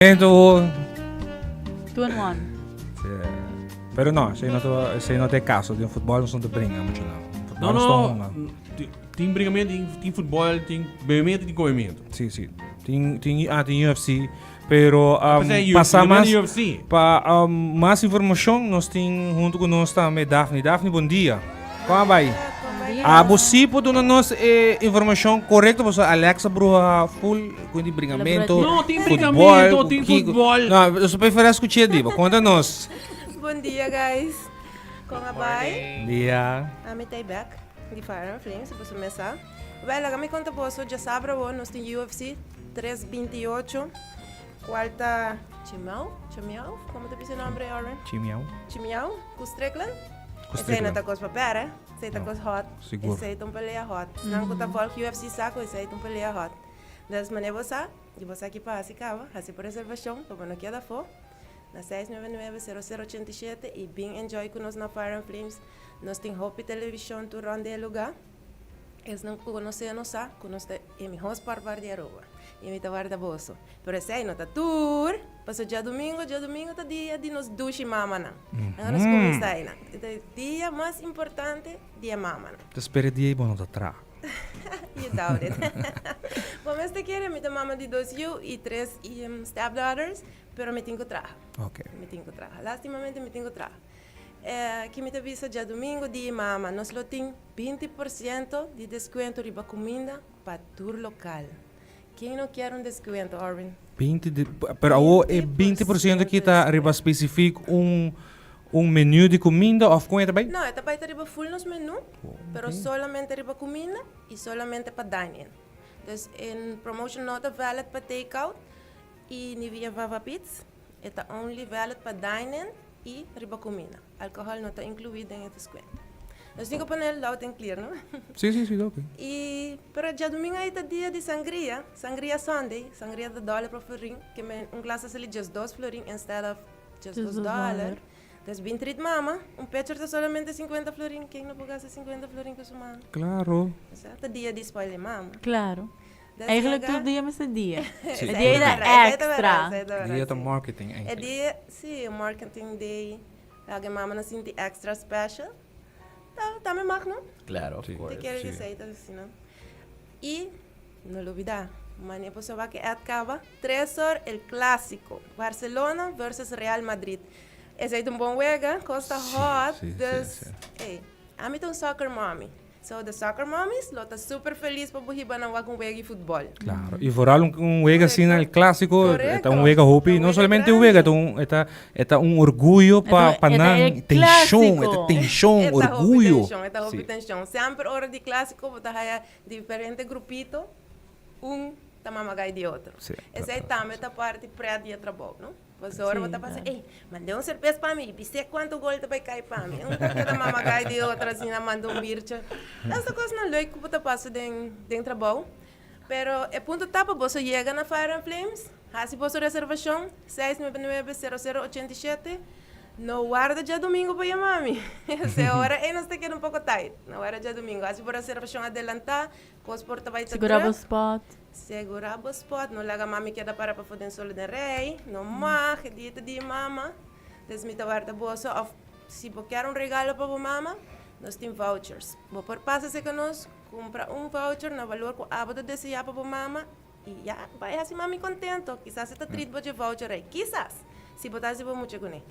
Momento. Two and one. Sí. Pero no, esey no ta, esey no ta e caso. Den futbol nos no ta bringa mucho no. No, Futbol nos ta no. hunga. Tin bringamento, tin, tin futbol, tin bebemento, tin comemento. Sí, sí. Tin, tin, ah, tin UFC. Pero um, Pasa pasa mas, UFC. pa um, mas informacion nos tin hunto cu nos tambe Daphne. Daphne, bon dia. Con a bay? Abo sí por duna nos e informacion corecto pasobra Alexa bruha full cu di bringamento, No, tin futbol, bringamento, tin kiko. futbol. No, nos prefera escuché di bo. Conta nos. Bon dia, guys. Con a bay? Bon dia. Ami ta back di Fire and Flames, boso mesa. Wel, laga mi conta boso, djasabra awo nos tin UFC 328, cual ta Chimau, Chimiao, como ta bisa e nombre, Orwin? Chimiao. Chimiao, cu Strickland. Cu Esey no Strickland. ta cos pa pera, esey ta No, cos hot. sigur. Esey ta un pelea hot. Esnan cu ta volg UFC sa cu esey ta un pelea hot. Dus mane bo sa, y bo sa ki pa haci caba, haci bo reservacion pa bo no keda afo na 699-0087 y bin enjoy cu nos na Fire and Flames. Nos tin hopi television tur rond di e lugar. Esnan cu conoce nos sa cu nos ta e miho sport bar di Aruba y mi ta warda boso. Pero esey no ta tur, pasobra djadumingo, djadumingo ta dia di nos dushi mamanan. Nan nos cuminsa eynan. E ta e dia mas importante di e mamanan. Ta spera e dia y bo no ta traha. You doubt it. Bo mester kere, mi ta mama di dos yu y tres stepdaughters, pero mi tin cu traha. Mi tin cu traha. Lastimamente mi tin cu traha. Ki mi ta bisa djadumingo di e mama, nos lo tin 20% di descuento riba cuminda pa tur local. Ken no kier un descuento, Orwin? 20 di, pero awo e 20% aki ta riba specifiek un un menu di cuminda of con e ta bay? No, e ta bay ta riba full nos menu, pero solamente riba cuminda y solamente pa dine in. Dus e promotion no ta valid pa take out y ni via Vava Pizza. E ta only valid pa dine in y riba cuminda. Alcohol no ta inclui den e descuento. Nos tin cu pone loud and clear, no? Sí, sí, sí, ok. Y, pero djadumingo ahí ta dia di sangria, sangria Sunday, sangria ta dollar pa florin, ke men un glas a sali just dos florin instead of just Just dos dos dollar. dollar. Dus bin treat mama, un pitcher ta solamente 50 florin, ken no por gasta 50 florin cu su mama? Claro. Osea, ta dia di spoil e mama. Claro. Dus Eigenlijk yega- tur dia mester dia. Sí. E dia Esei ta ta verdad, esei ta verdad, extra. esei ta verdad, Dia ta sí. marketing E eigenlijk. dia, sí, marketing day. Laga e mama no sinti extra special. Ta, tambe mag, no? Claro, of Sí. Te course. kere Sí. di esei ta asina. Y no lubida, mane boso wak e ad caba, tres or el clasico, Barcelona versus Real Madrid. Esei ta un bon wega, cos ta Sí, hot, sí, sí, dus, sí. ey, ami ta un soccer mommy. So the soccer mommies lo ta super feliz pa bo hiba nan wak un wega di futbol. Claro, y vooral un, un wega asina, el clásico, Correcto. ta un wega hopi, Un no wega solamente un grandi. wega, ta un, e ta, e ta un orguyo pa, E ta- pa e ta nan, el tension, e ta clásico. tension, E ta hopi orguyo. tension, e ta hopi Sí. tension. Semper ora di clásico bo ta haya diferente grupito, un ta mama gai di otro. Sí, Esey tambe ta parti pret di e trabou, no? Pasobra bo ta pasa, Sí, ey, mand'é un serbes pa mi, bis'é cuanto gol ta bay cay pa mi. Un ta keda mama gai di otro asina, manda un bircha. Esta cosnan leuk cu bo ta pasa den, den trabou. Pero e punto ta pa boso yega na Fire and Flames, haci boso reservacion, 699 00 87. No warda djadomingo pa yama mi. Esei ora ey nos ta keda un poco tight. No warda djadomingo. Haci bo reservacion adelanta, cos por ta bay ta Segura bo druk. spot. Segura bo spot, no laga mami keda para pafó den solo den rei, no mag, e dia ta di mama, des mi ta warda boso, of si bo kier un regalo pa bo mama, nos tin vouchers. Bo por pasa serka nos, kumpra un voucher na balor ku abo ta deseá pa bo mama, i ya, bai hasi mami kontento. Kisas e ta treat bo dje voucher ei, kisas, si bo ta hasi bo mucha kuné.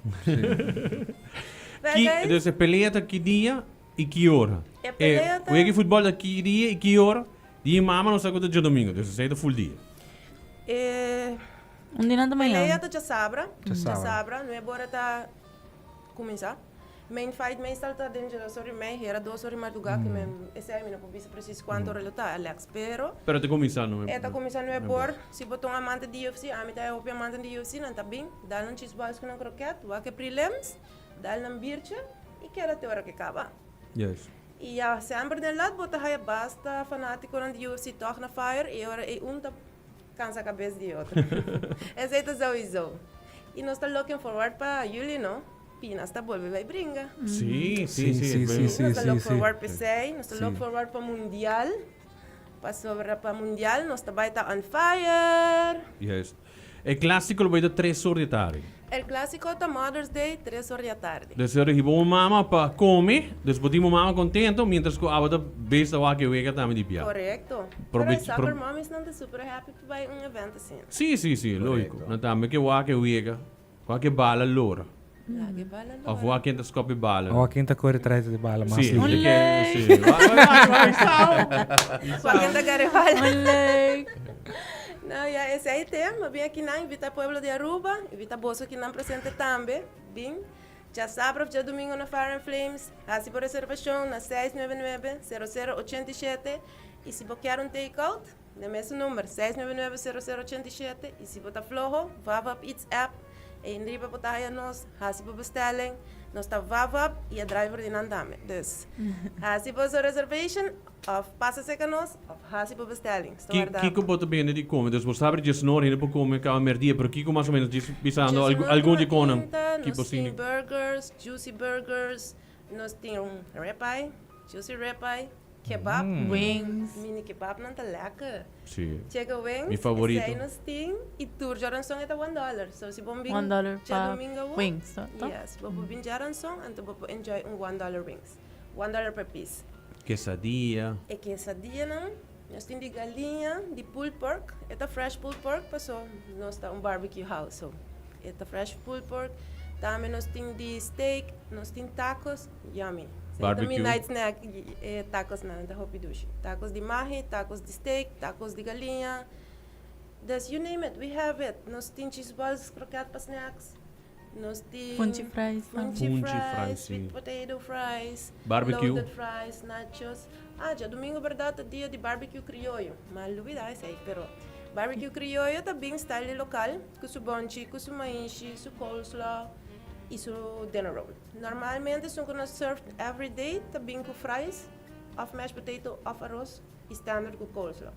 Well Ki, guys. dus e pelea ta ki dia i ki ora? E pelea ta. Wega di futbòl ta ki dia i ki ora? Di mama no sa ku ta djadomingo, dus esei ta full dia. E Un di nan ta mañan. pelea ta djasabra, Djasabra. djasabra, nuebe ora ta kuminsá. Main fight meestal ta den djados ora i mei, hera dos ora i mardugá, ke men esei mi no por bisa presis kuantu ora lo ta, Alex, pero Pero ta kuminsá nuebe. e ta kuminsá nuebe or. Si bo ta un amante di UFC, ami ta e hopi amante di UFC, nan ta bin, dal nan cheese balls ku nan kroket, wak e prelims, dal nan biertje i keda te ora ke kaba. Yes. Y ya semper den lat bo ta haya basta fanaticonan di UFC toch na Fire y ora ey un ta cansa cabes di otro. Esey ta souiso. Y nos ta looking forward pa juli no, Pinas ta bolbe bay bringa. Sí, sí, Sí, sí. sí, sí, sí. Nos ta look forward pa esey, nos ta Sí. look forward pa mundial, pasobra pa mundial nos ta bay ta on fire. Juist. E clasico lo bay ta tres or di tardi. El clasico ta Mother's Day, tres or di atardi. Dus ora hiba un mama pa come, dus bo tin bo mama contento, mientras cu abo ta bes ta wak e wega tambe di pia. Correcto. Pero e soccer mommies nan ta super happy pa bay un event asina. Si, si, si, logico. Nan tambe ke wak e wega, wak e bala lora. Wak e bala lora. Of wak ken ta scop e bala. Wak ken ta core tras di bala mas Si, lihe. e ke, si. Wak, wak, wak, sao. Wak ken ta gara e bala. Un leuk. No, ya, esey te. Ma bin akinan invita pueblo di Aruba, invita boso kinan presente tambe. Bin djasabra of djadumingo na Fire and Flames. Hasi bo reservacion na 699 00 87 y si bo kier un take out, na mesun number 699 00 87 y si bo ta floho, Vavap Eats app, Ein riba bo ta haya nos, hasi bo bestelling, nos ta Vavap y e driver di nan tambe. Dus, hasi boso reservation of pasa cerca nos of hasi bo bestelling. Sto warda. Kiko bo ta bende di come? Dus bo sabi djesnor hende por come caba merdia, pero kiko mas o menos djis bisando algun di conan ki bo Nos tin sini? burgers, juicy burgers, nos tin ribeye, juicy ribeye, kebab, Wings. Mini kebabnan ta lekker. Si. Chicken wings, Mi favorito. Esey nos tin y tur djaranson e ta $1. So si bo bin $1 pa djadomingo awo, wings, to? To? Yes, bo por bin djaranson anto bo por enjoy un $1 wings. $1 per piece. Quesadilla. E quesadillanan, nos tin di galiña, di pulled pork. E ta fresh pulled pork paso nos ta un barbecue house. So e ta fresh pulled pork. Tambe nos tin di steak, nos tin tacos, yummy. Esey ta mi Barbecue. night snack, e tacosnan ta hopi dushi. Tacos di mahi, tacos di steak, tacos di galiña. Dus you name it, we have it. Nos tin cheese balls, kroket pa snacks. Nos tin Funchi fries tambe. Funchi Funchi fries, fries, sweet si. potato fries, Barbecue. loaded fries, nachos. Ah, djadomingo berdad ta dia di barbecue crioyo. Ma lubida esey, pero barbecue crioyo ta bin style di local, cu su bonchi, cu su maishi, su coleslaw y su dinner roll. Normalmente esun cu nos serve every day ta bin cu fries of mashed potato of aros y standard cu coleslaw.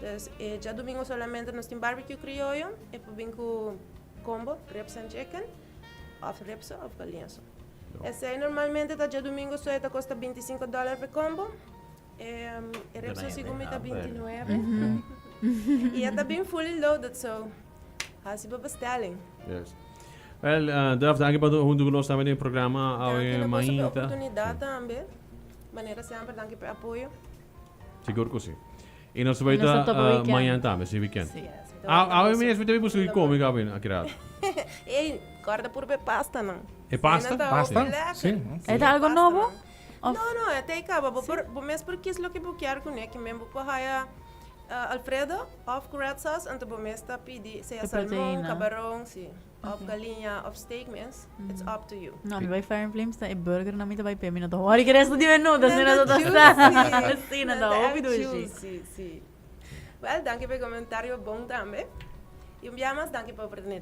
Dus e djadomingo solamente nos tin barbecue crioyo, e por bin cu combo, ribs and chicken, of ribs of galiña so. Esey normalmente ta djadomingo so e ta costa 25 dollar pe combo. E ribs so segun mi ta 29. Y e ta bin fully loaded so haci bo bestelling. Yes. Well, Daf, danki pa hunto cu nos tambe den programa awe Danki na boso pa mainta. oportunidad tambe. Manera semper, danki pa e apoyo. Sigur cu si. Y nos bay Y nos ta ta topa weekend. mañan tambe, si weekend. Si. Yes, mi ta wak Awe boso. mes mi ta bay busca come Gabin, aki rato. Ey, corda purba e pasta nan. E pasta? Nan ta Pasta? hopi lekker. Si, ok. E ta algo Pasta nobo? nan. Of- No, no, e ta e caba. Bo por, bo mes por kies loke bo kier cune, ke men bo por haya Alfredo of cu red sauce, anto bo mes ta pidi sea E salmon, proteína. cabaron, si. Of galiña, of steak mes. It's up to you. No, mi bai Fire and Flames ta e burger na mi ta bai pe. Mi no ta wori ki resto di menu, dus mi no ta Nan sa. juicy. Si, nan Nan ta ta hopi dushi. juicy, si. Well, danki pa e comentario bon tambe. Y un bia mas, danki pa e oportunidad.